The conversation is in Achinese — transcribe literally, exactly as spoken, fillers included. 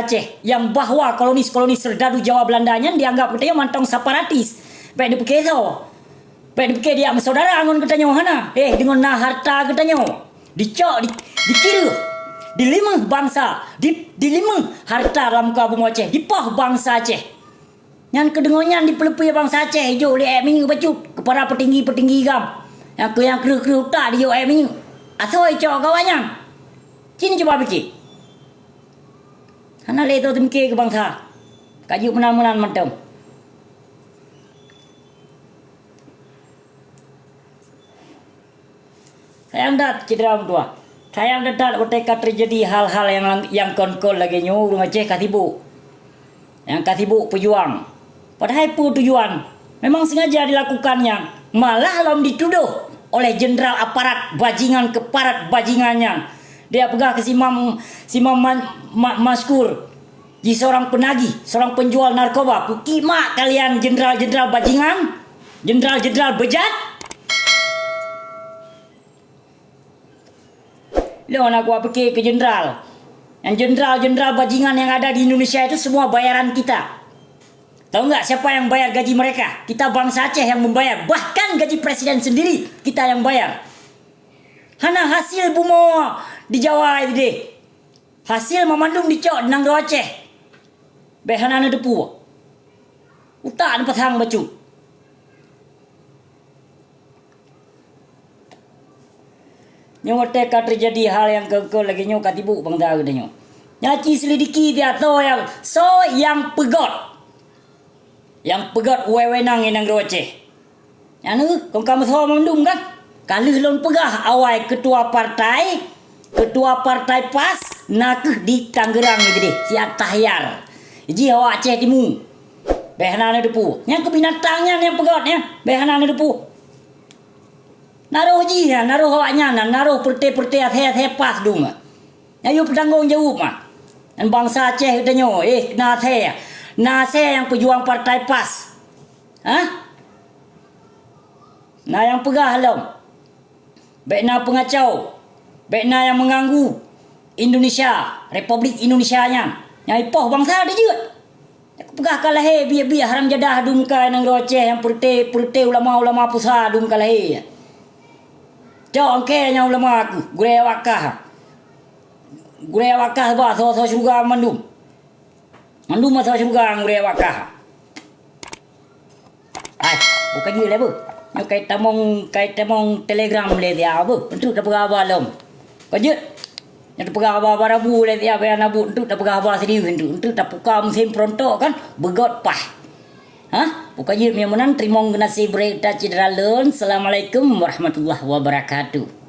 Aceh, nyang bahwa kolonis-kolonis serdadu Jawa Belanda nyan dianggap geutanyoe mantong separatis. Bèk neupike soe. Bèk neupike diak meusaudara ngon geutanyoe, hana. Eh, deungon na harta geutanyoe. Dicok, di, dikireuh, dilimeung bansa, di, dilimeung harta lam muka bumoe Aceh, dipoh bansa Aceh. Nyan keudeungoe nyan dipeuleupie bansa Aceh ijok lé èk minyeuk bacut keu para peutinggi-peutinggi GAM. Nyang keu nyang kreueh-kreueh utak dijok èk minyeuk. Asoe icok kawan nyan. Cit cuba pike. Hana lé tô teumike keu bansa. Ka jeuet meunan-meunan mantong. Sayang that, syedara meutuah. Sayang that watèe ka teujadi hal-hal nyang, nyang kon-kon lagèe nyoe, ureueng Aceh ka sibuk. Nyang ka sibuk peujuang. Padahai peue tujuan? Memang sengaja dilakukan nyan. Malah lom ditudoh oleh jenderal aparat bajingan keu parat bajingan nyan. Dia peugah keu si Imam, si Imam Ma-, Ma-, Maskur. Ji seorang penagih, seorang penjual narkoba. Pukik mak kalian jenderal-jenderal bajingan, jenderal-jenderal bejat. Lôn aku pike keu jenderal. Yang jenderal-jenderal bajingan yang ada di Indonesia itu semua bayaran kita. Tahu nggak siapa yang bayar gaji mereka? Kita bangsa Aceh yang membayar. Bahkan gaji presiden sendiri kita yang bayar. Hana hasil bumoe di Jawa itu deh. Hasil mamandum dicok di nanggroe Aceh. Bèk hana neuteupeue. Utak neupasang bacut. Nyoe watèe ka teujadi hal nyang keu-keu lagèe nyoe ka sibuk bansa geutanyoe. Nyan ci selidiki dia soe nyang, soe nyang peugöt. Nyang peugöt wewenang i nanggroe Aceh. Nyan keuh, kon ka meusoe mandum kan? Ka lheueh lôn peugah awai keutua partai, keutua partai PAS na keuh di Tangerang nyoe keudeh, si At-Tahyar. Jih awak Aceh Timu. Bèk hana neuteupeue. Nyang keu binatang nyan nyang peugöt nyan, bèk hana neuteupeue. Na roh jih nyan, na roh awak nyan, na roh peureute-peureute asèe-asèe PAS dum. Nyan yue peutanggong jaweueb mah. Nyan bansa Aceh geutanyoe, eh, na asèe. Na asèe nyang peujuang partai PAS. Hah? Na nyang peugah lom. Bèk na peungacau. Bèk na nyang meuganggu Indonesia, Republik Indonesia nyan. Nyang ipoh bansa dijeuet. Nyang kupeugah ka lahé biet-biet haram jadah dum ka nanggroe Aceh nyang peureute-peureute ulama-ulama pusa dum ka lahé. Cok angkée nyang ulama keuh, gurée awak kah. Gurée awak kah ba soe-soe syeuruga mandum. Mandum masa syeuruga gurée awak kah. Ai, bukan jeuet lé beuh. Nyoe kai tamong, kai tamong Telegram lé dia beuh. Enteuk tapeugah haba lom. Ka jeuet. Nyoe tapeugah haba-haba rabu lé dia bèk na buet. Enteuk tapeugah haba serius enteuk. Enteuk tapuka musém peurontok kan. Beugöt pah. Hah? Bukan jeuet meunyoe meunan teurimong geunaséh beureuta syedara lôn. Assalamualaikum warahmatullahi wabarakatuh.